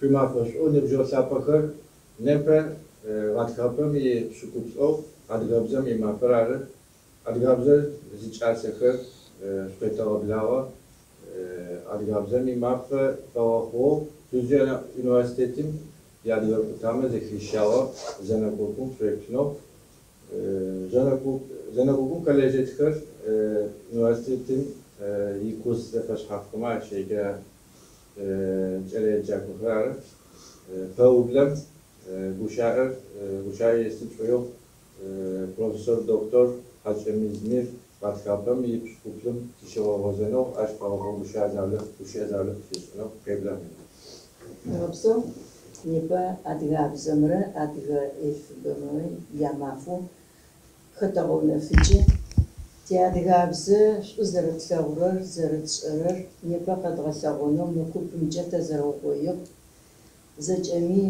Шъуимафэ шӏу, ныбджэгъу лъапӏэхэр! Непэ гъэтхапэм ипшӏыкӏуплӏэу адыгабзэм имафэр ары. Адыгабзэр зикӏасэхэр шъукъетэгъэблагъэ. Адыгабзэм имафэ фэгъэхьыгъэу Дюздже университетым иадыгэ къутамэ зэхищагъэ зэнэкъокъум шъуеплъынэу. Зэнэкъокъум хэлэжьэщтхэр университетым икурс зэфэшъхьафхэмэ ащеджэрэ кӏэлэеджакӏохэр ары. Пэублэм гущыӏэр гущыӏэ есты тшӏоигъу профессор доктор Хьакӏэмыз Мир гъэтхапэм ипшӏыкӏуплӏым тыщигъэгъозэнэу, ащ фэгъэхьыгъэ гущыӏэ заулэ гущыӏэ заулэ къытфишӏынэу. Къеблагъ. Тхьауегъэпсэу, непэ адыгабзэмрэ адыгэ эльфыбэмрэ ямафэу хэтэгъэунэфыкӏы. Тиадыгабзэ шӏу зэрэтлъэгъурэр, зэрэтшӏэрэр непэ къэдгъэлъэгъонэу мы купымкӏэ тэзэрэугъоигъ. Зэкӏэми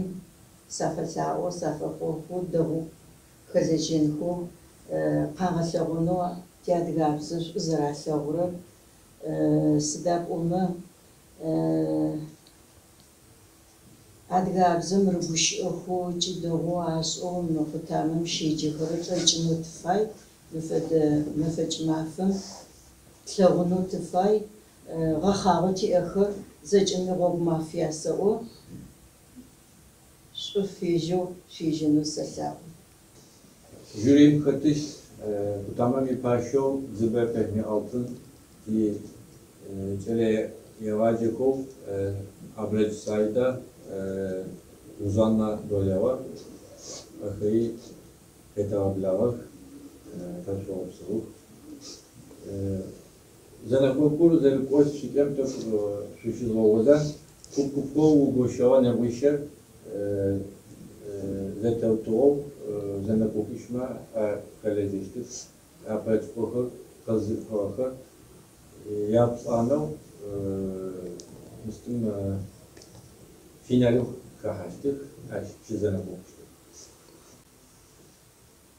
сафэлъаӏо, сафэхъохъу дэгъоу хэлэжьэнхэу, къагъэлъэгъонэу тиадыгабзэ шӏу зэралъэгъурэр, сыда пӏомэ адыгабзэм рыгущыӏэхэу ыкӏи дэгъоу ашӏэу мы къутамэм щеджэхэрэр чӏэкӏынэу тыфай, мы фэдэ мэфэкӏ мафэм тлъэгъунэу тыфай, гъэхъагъэу тиӏэхэр зэкӏэми гъогу маф ясэӏо, шӏу фежьэу шъуежьэнэу сэлъаӏо. Жюриим хэтыщт къутамэм ипащэу Дзыбэ Фехьми Алтын ти кӏэлэегъаджэхэу Абрэдж Саидэ, Рузанна Долева ахэри къетэгъэблагъэх, тхьашъуегъэпсэух. Зэнэкъокъур зэрыкӏощт шӏыкӏэм тӏэкӏу шъущызгъэгъозэн, куп-купэу угощыгъэ нэбгырищэр зэтеутыгъэу зэнэкъокъуищмэ ахэлэжьэщтых. Апэрэ чӏыпӏэхэр къэзыхьыгъэхэр яплӏанэу мыстым финалым хэхьащтых, ащ щызэнэкъокъущтых.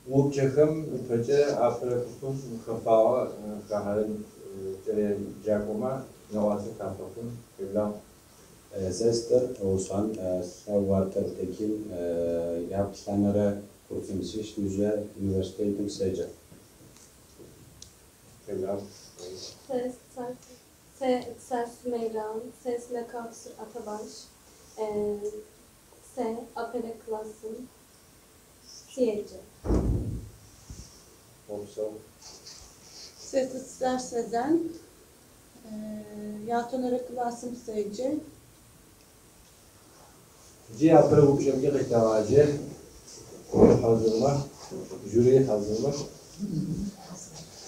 Упчӏэхэм ыпэкӏэ апэрэ купым хэфагъэ хэхьэрэ кӏэлэеджакӏомэ нэӏуасэ тафэхъун. Къеблагъ. Сэ сцӏэр Руслъан, сцӏэ Уартэр Текин, яплӏэнэрэ курсым сис, Дюздже университетым седжэ. Къеблагъ. Сэ сцӏэр Сумейра, сэ слъэкъуацӏэр Атабаш, сэ апэрэ классым седжэ. Опсэу. Сэ сцӏэр Сезен, ятӏонэрэ классым седжэ. Джы апэрэ упчӏэмкӏэ къетэгъажьэ. Хьазырмэ, жюри хьазырмэ.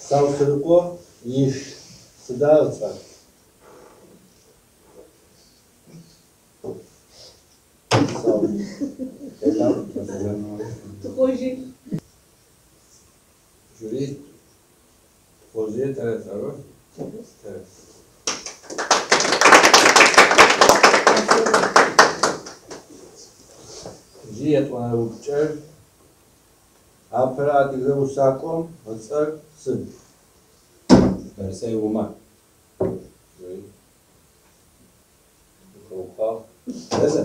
Саусырыкъо иш сыда ыцӏэр? Сау. Къеблагъ. Тхъожъый. Жюри, Тхъожъые тэрэз, ары? Тэрэз. Джы ятӏонэрэ упчӏэр. Апэрэ адыгэ усакӏом ыцӏэр сыд? Бэрсэй Умар. Жюри. Ухэукъуагъ. Тэрэза?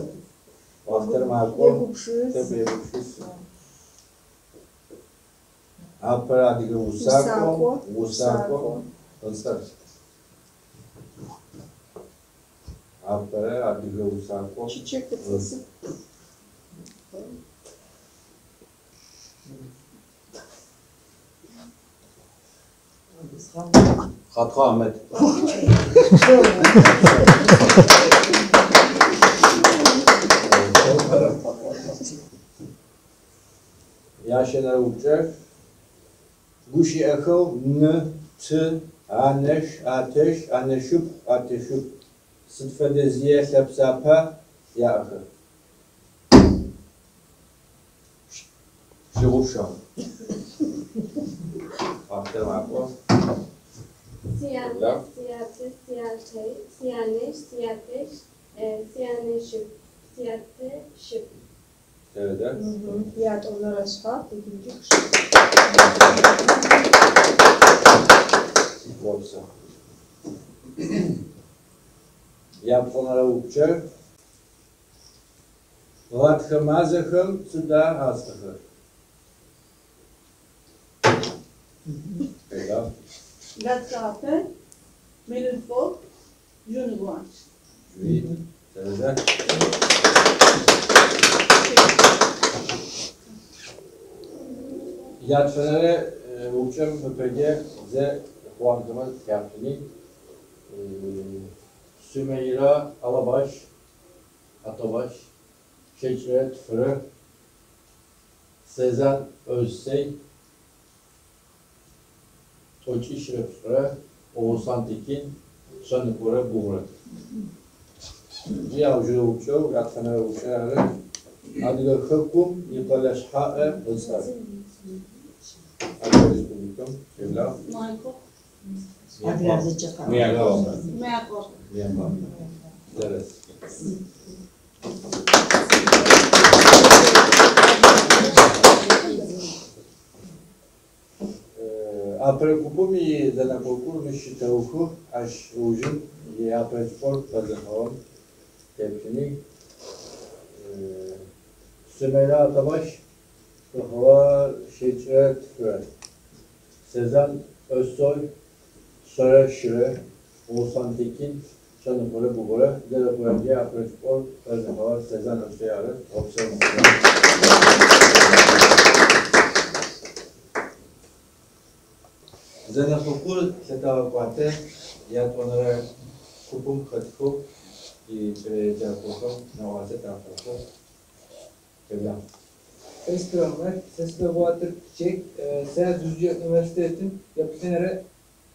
Уахътэр макӏо. Егупшыс. Тӏэкӏу егупшыс. Апэрэ адыгэ усакӏом усакӏом ыцӏэр. Апэрэ адыгэ усакӏом Чичек ыцӏэ сыд? Хъаткъо Ахьмэд. Ящэнэрэ упчӏэр. Гущыӏэхэу ны, ты, анэш, атэш, анэшыпхъу, атэшыпхъу сыд фэдэ зие лъэпсапа яӏэхэр? Щыгъупшагъ. Уахътэр макӏо. Сянэ, сятэ, сятэ, сянэш, сятэш, сянэшыпхъу, сятэшыпхъу. Тэрэза? Ятӏонэрэ шъхьэ, ikinci kuşak. Опсэу. Яплӏэнэрэ упчӏэр. Гъэтхэ мазэхэм сыда ацӏэхэр? Къеблагъ. Гъэтхапэ, мэлылъфэгъу, жъоныгъуакӏ. Джыри тэрэза? Ятфэнэрэ упчӏэм ыпэкӏэ зэ къыуамытымэ тяплъыни. Сумейра Алабаш, Атабаш, щэкӏрэ тфырэ, Сезан Özсey, тӏокӏищрэ пшӏырэ, Оğuzhan Tekin, шъэныкъорэ бгъурэ. Джы аужырэ упчӏэу, ятфэнэрэ упчӏэр ары. Адыгэ хэкум икъэлэ шъхьаӏэ ыцӏэр. Адыгэ Республикэм къеблагъ. Майкоп. Адыгабзэкӏэ къаӏо. Мыекъуапэ. Мыекъуапэ. Мыекъуапэ. Тэрэз. Апэрэ купым изэнэкъокъур мыщ щытэухы, ащ ыужым иапэрэ чӏыпӏэр къэзыхьыгъэм теплъыни. Сумейра Атабаш къыхьыгъэр щэкӏрэ тфырэ. Сезан Özsoy шъэрэ щырэ, Оğuzhan Tekin шъэныкъорэ бгъурэ. Зэрэхъурэмкӏэ апэрэ чӏыпӏэр къэзыхьыгъэр Сезан Özsoy ары. Опсэу. Зэнэкъокъур лъытэгъэкӏуатэ ятӏонэрэ купым хэтхэу тикӏэлэеджакӏохэм нэӏуасэ тафэхъугъ. Къеблагъ. Esra Ömer, Sesle Bahadır Çiçek, Se Düzce Üniversitesi'nin Yapışenere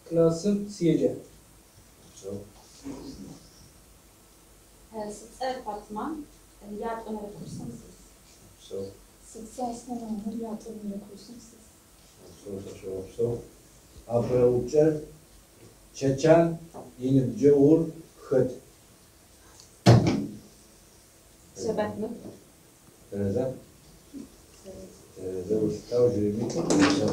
Klasım Siyece. Опсэу. Сыцӏэр Фатма, ятӏонэрэ курсым сис. Опсэу. Сыцӏэ Аслъан Омар, ятӏонэрэ курсым сис. Опсэу, Саша, опсэу. Апэрэ упчӏэр Чэчан иныбджэгъур хэт? Шэбатнур. Тэрэза? Тэрэзэ улъытау джыри. Опсэу.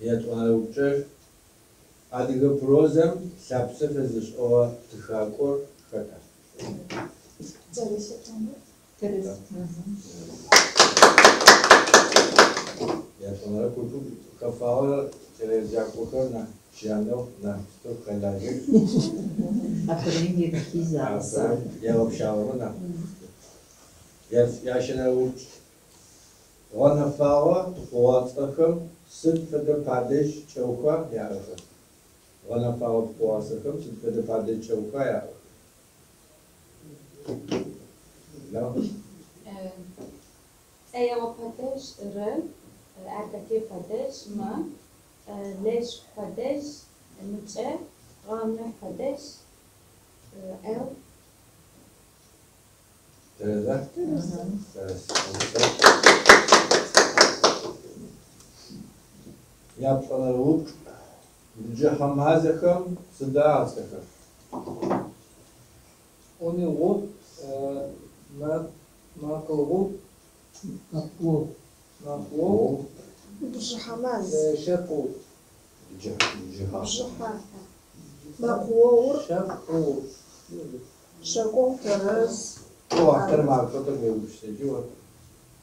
Ятӏонэрэ упчӏэр Адыгэ прозэм лъапсэ фэзышӏыгъэ тхакӏор хэта? Зэресэ Тембот. Тэрэз. Ятӏонэрэ купым хэфагъэ кӏэлэеджакӏохэр нахь чанэу, нахь пстэу хэлажьэх. Апэрэм еплъи загъэсагъ. Ягъэпшагъэмэ нахь. Ящэнэрэ упчӏ. Гъэнэфагъэ пкъыгъуацӏэхэм сыд фэдэ падеж кӏэуха яӏэхэр? Гъэнэфагъэ пкъыгъуацӏэхэм сыд фэдэ падеж кӏэуха яӏэхэр? Ла. Цӏэегъо падеж рэ, эркатив падеж мэ, лэжь падеж мыкӏэ, гъэмэ падеж эл. Тэрэза? Тэрэз. Яплӏэнэрэ упчӏ. Бжыхьэ мазэхэм сыда ацӏэхэр? Онигъу, Макъыгъу, Мэкъуогъу. Макъыгъу, Бжыхьэ маз. Шэкӏоу. Бжыхьэ. Бжыхьэ. Мэкъуогъур. Шэкӏоу. Шэкӏоу тэрэз. О, ахэр мафэхэр уегупшысэжьы о.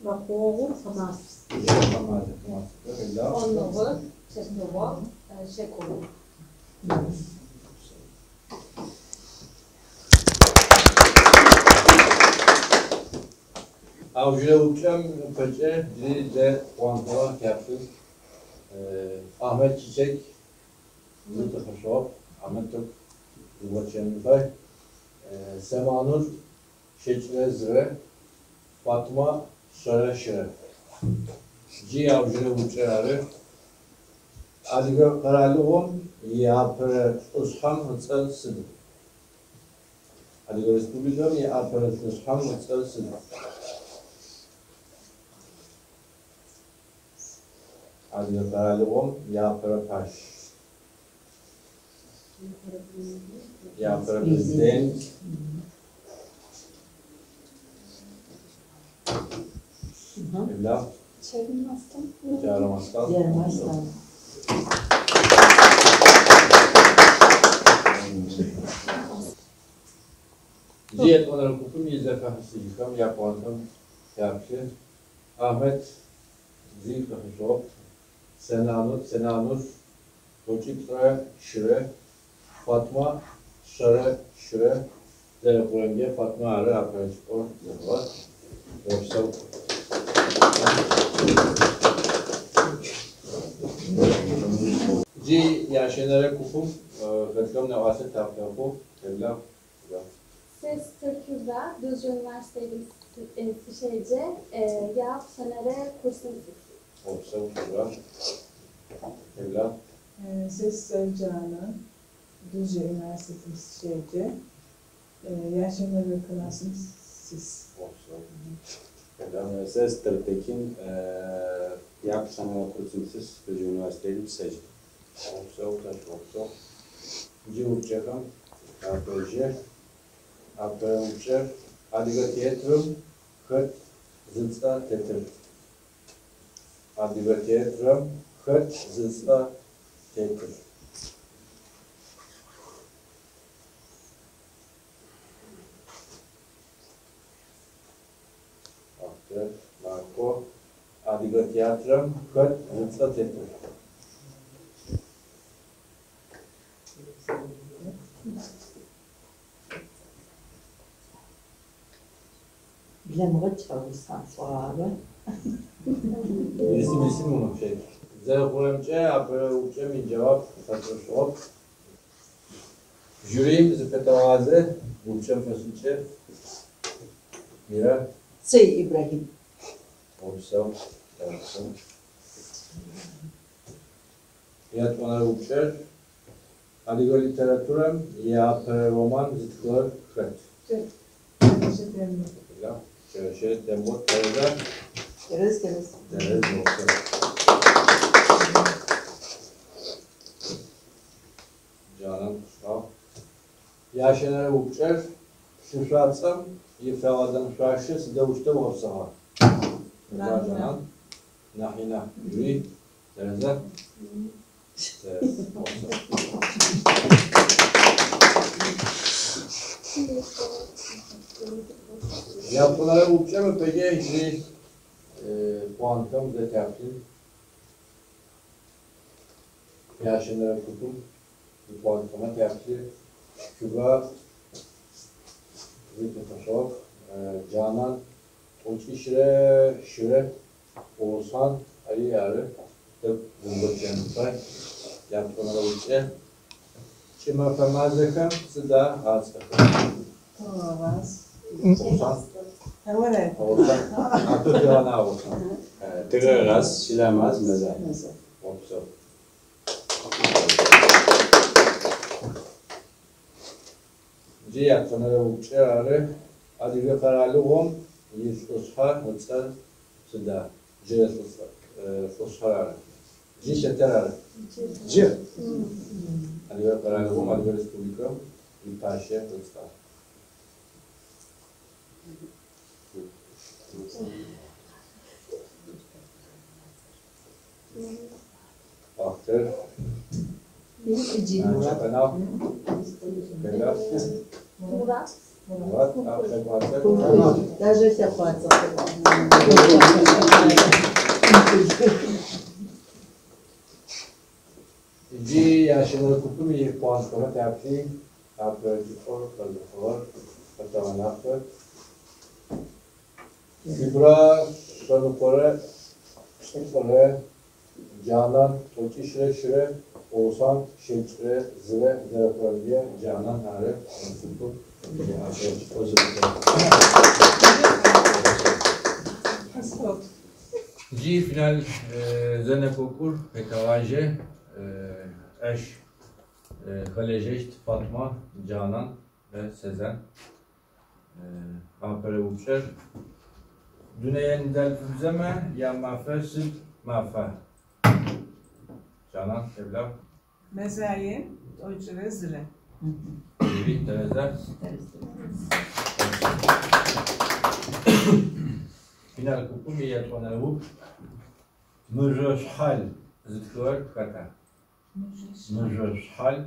Мэкъуогъур гъэмаф. Бжыхьэ мазэхэм ацӏэхэр къеблагъ. Ӏоныгъо, чэщныгъо, шэкӏоу. Аужырэ упчӏэм ыпэкӏэ джыри зэ къуантӏыгъэ тяплъы. Ахмет Чичек зы тыхъышъугъэп. Ахмет тӏэкӏу зыгъочъэн фай. Семанур щэкӏрэ зырэ, Фатма шъэрэ щырэ. Джы аужырэ упчӏэр ары. Адыгэ къэралыгъом иапэрэ лӏышъхьэм ыцӏэр сыд? Адыгэ Республикэм иапэрэ лӏышъхьэм ыцӏэр сыд? Адыгэ къэралыгъом иапэрэ пащ. Иапэрэ президент. Къеблагъ. Черым Астан. Джарым Астан. Джарым Астан. Джы ятӏонэрэ купым изэфэхьысыжьхэм япӏуанхэм тяплъы. Ахмет зи къыхьышъугъэп. Сенанур, Сенанур тӏокӏиплӏырэ щырэ, Фатма шъэрэ щырэ. Зэрэхъурэмкӏэ Фатма ары апэрэ чӏыпӏэр зыхьыгъэр. Опсэу. Джы ящэнэрэ купым хэтхэм нэӏуасэ тафэхъу. Къеблагъ. Сэ сцӏэр Кюбра, Düzce Üniversitesi сыщеджэ, япшӏэнэрэ курсым сит. Опсэу, Кюбра. Къеблагъ. Сэ сцӏэр Джанан, Düzce Üniversitesi сыщеджэ, ящэнэрэ классым сис. Опсэу. Къеблагъ. Сэ сцӏэр Текин, яплӏэнэрэ курсым сис, Düzce Üniversitesi сыщеджэ. Опсэу, опсэу. Джы упчӏэхэм тафежьэ. Апэрэ упчӏэр Адыгэ театрэм хэт зыцӏэ тетыр? Адыгэ театрэм хэт зыцӏэ тетыр? Уахътэр макӏо. Адыгэ театрэм хэт зыцӏэ тетыр? Блэмыгъэкӏ Оузхан сӏогъагъэ. Birisi bilsin bunu şey. Зэрэхъурэмкӏэ апэрэ упчӏэм иджэуап къыфэтшӏышъугъэп. Жюрим зыфэтэгъазэ упчӏэм фэшӏыкӏэ. Мира. Цэй Ибрахьим. Опсэу, опсэу. Ятӏонэрэ упчӏэр Адыгэ литературэм иапэрэ роман зытхыгъэр хэт? Кӏэрэщэ Тембот. Кӏэрэщэ Тембот тэрэза? Тэрэз, тэрэз. Тэрэз, опсэу. Джанан къышӏагъ. Ящэнэрэ упчӏэр плъышъуацӏэм ифэгъэдэн шъуашэ сыдэущтэу гъэпсыгъа? Джанан. Нахьина. Жюри. Тэрэза? Тэрэз, опсэу. Яплӏэнэрэ упчӏэм ыпэкӏэ джыри пуанхэм зэ тяплъын. Ящэнэрэ купым ипуанхэмэ тяплъы. Кюбра зи къыфэшъугъэп. Джанан тӏокӏищырэ щырэ, Оузхан ари ары. Тӏэкӏу зымыгъэпкӏэн фай. Яплӏэнэрэ упчӏэ. Кӏымэфэ мазэхэм сыда ацӏэхэр? Тыгъэгъаз. Оузхан. Ора? Оузхан. Апэ тыгъэна Оузхан. Тыгъэгъаз, щылэ маз, мэзай. Опсэу. Джы яплӏэнэрэ упчӏэр ары. Адыгэ къэралыгъом илӏышъхьэ ыцӏэр сыда? Джырэ лӏышъхьэр ары. Джы тэтэр ары. Джы. Адыгэ къэралыгъом, Адыгэ Республикэм ипащэ ыцӏэр. Уахътэр. Чэпэнагъ. Бела. Мурат. Мурат. Лъэкъуацӏэр. Даже лъэкъуацӏэ. Джы ящэнэрэ купым ипуанхэмэ тяплъи, апэрэ чӏыпӏэр къэзыхьыгъэр къэтэгъэнафэ. Кюбра шъэныкъорэ плӏырэ, Джанан тӏокӏищырэ щырэ, Оузхан щэкӏырэ зырэ зэрэхъурэмкӏэ Джанан ары купым апэрэ чӏыпӏэр зыхьыгъэр. Джы финал зэнэкъокъур къетэгъажьэ. Ащ хэлэжьэщт Фатма, Джанан ve Sezen. Апэрэ упчӏэр. Дунэе ныдэлъфыбзэмэ ямафэ сыд мафа? Джанан, къеблагъ. Мэзае тӏокӏырэ зырэ. Жюри, тэрэза? Финал купым иятӏонэрэ упчӏ. Мыжъошъхьал зытхыгъэр хэта? Мыжъошъхьал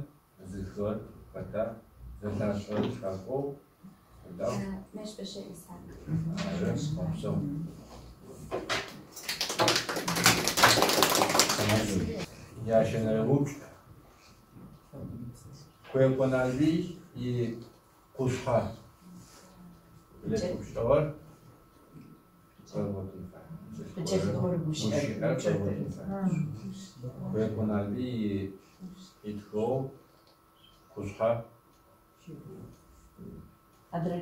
зытхыгъэр хэта? Зэлъашӏэрэ тхакӏоу Мэщбэшӏэ Исхьакъ. Ары, опсэу. Ящэнэрэ упчӏ. Къуекъо Налбый и Къушъхьэ. Зэтӏупщыгъэр къэбгъотын фай. Къыкӏэлъыкӏорэ гущыӏэр. Гущыӏэр къэбгъотын фай. Къуекъо Налбый итхыгъэу Къушъхьэ. Адрэ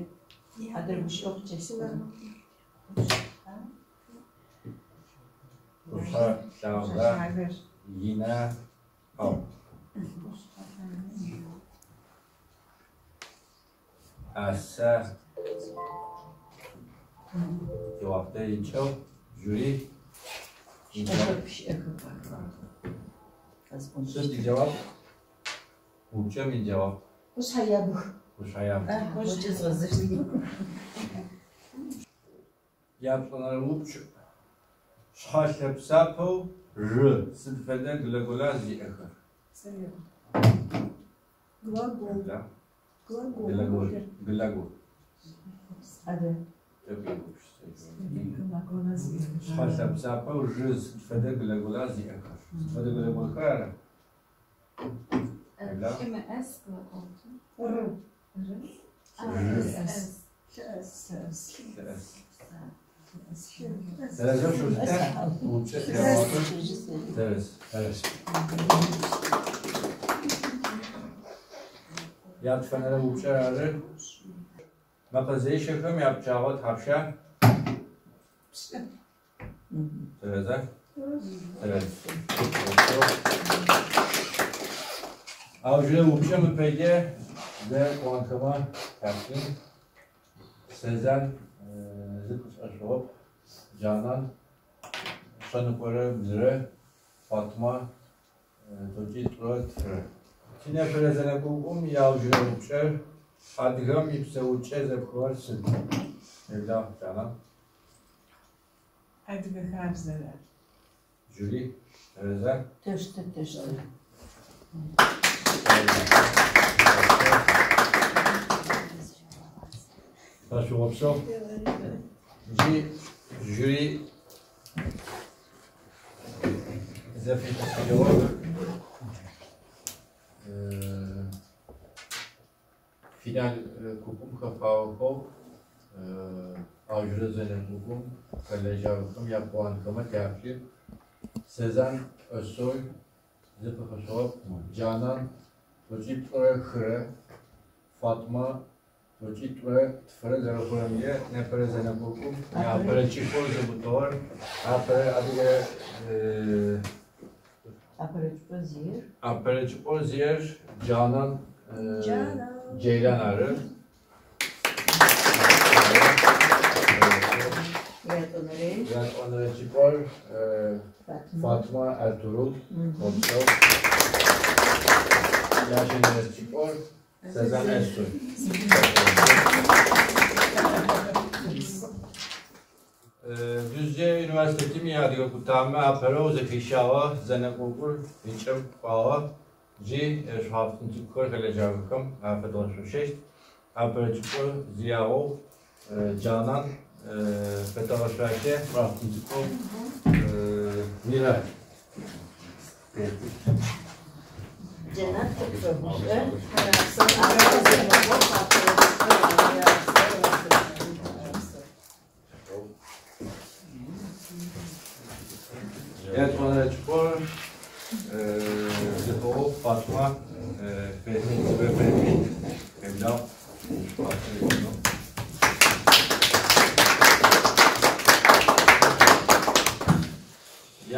адрэ гущыӏэу къыкӏэлъыкӏорэ. Къушъхьэ лъагэ ина хьау. Аса тиуахътэ икӏыгъ. Жюри. Щыӏэхэр гущыӏэхэр къэсӏон. Сыд иджэуап? Упчӏэм иджэуап. Къушъхьэ ябг. Къушъхьэ ябг. Ощкӏэ згъэзэщт. Яплӏэнэрэ упчӏ. Шъхьэ лъэпсапэу жъы сыд фэдэ глагола зиӏэхэр? Глагол. Да. Глагол. Глагол. Глагол. Адрэ. Шъхьэ лъэпсапэу жъы сыд фэдэ глагола зиӏэхэр? Сыд фэдэ глаголхэр ара? Да. МС глагол. Р. Р. Ж. С. Лъэӏэс. Лъэӏэс. Лъэӏэс. Тэрэзэу шъулъытэ. Упчӏэ джэуапыр. Тэрэз. Тэрэз. Ятфэнэрэ упчӏэр ары. Мэкъэзещэхэм япчъагъэ тхьапша? Тэрэза? Тэрэз. Аужырэ упчӏэм ыпэкӏэ зэ кӏуанхэмэ тяплъын. Сезан зы къышӏэшъугъэп. Джанан шъэныкъорэ блырэ, Фатма тӏокӏитӏурэ тфырэ. Тинепэрэ зэнэкъокъум иаужырэ упчӏэр адыгэм ипсэукӏэ зэпхыгъэр сыд? Еблагъ, Джанан. Адыгэ хабзэр ары. Жюри, тэрэза? Тэштэ, тэштэ. Тхьашъуегъэпсэу. Джы жюри зэфихьысыжьыгъэх. Финал купым хэфагъэхэу аужырэ зэнэкъокъум хэлэжьагъэхэм япланхэмэ тяплъы. Сезан Озсой зы къыфэшъугъэп. Джанан тӏокӏиплӏырэ хырэ, Фатма тӏокӏитӏурэ тфырэ зэрэхъурэмкӏэ непэрэ зэнэкъокъум апэрэ чӏыпӏэу зыубытыгъэр апэрэ адыгэ Апэрэ чӏыпӏэ зиер. Апэрэ чӏыпӏэу зиер Джанан Джанан. Джейлан ары. Ятӏонэрэ. Ятӏонэрэ чӏыпӏэр Фатма. Фатма Эртурул опсэу. Ящэнэрэ чӏыпӏэр Сезан Озсой. Düzce Üniversitetim иадыгэ къутамэ апэрэу зэхищагъэ зэнэкъокъур ыкӏэм кӏуагъэ. Джы шъхьафтын цӏыкӏухэр хэлэжьагъэхэм афэдгъэшъошэщт. Апэрэ чӏыпӏэр зиягъэу Джанан фэтэгъэшъуашэ шъхьафтын цӏыкӏоу Мира. Джанан тыпфэгушӏо. Апэрэ зэнэкъокъу, апэрэ чӏыпӏэ, апэрэ. Ятӏонэрэ чӏыпӏэр зыхъугъэу Фатма Фехмит Фехмит къеблагъ.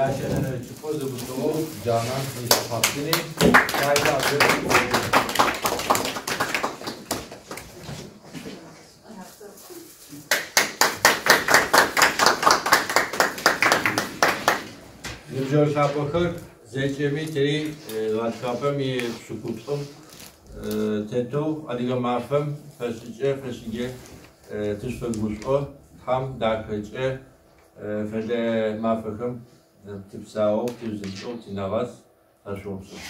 Ящэнэрэ чӏыпӏэу зыубытыгъэу Джанан ишъхьафтыни кайда адыгэ. Ныбджэгъу лъапӏэхэр зэкӏэми тэри гъэтхапэм ипшӏыкӏуплӏым тетэу Адыгэ мафэм фэшӏыкӏэ фэшӏыкӏэ тышъуфэгушӏо, Тхьам дахэкӏэ фэдэ мафэхэм тыпсаоу, тыузынчъэу тинэгъэс тхьашъуегъэпсэу.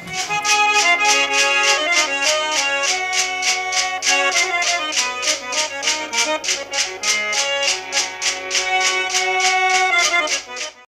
Thank you.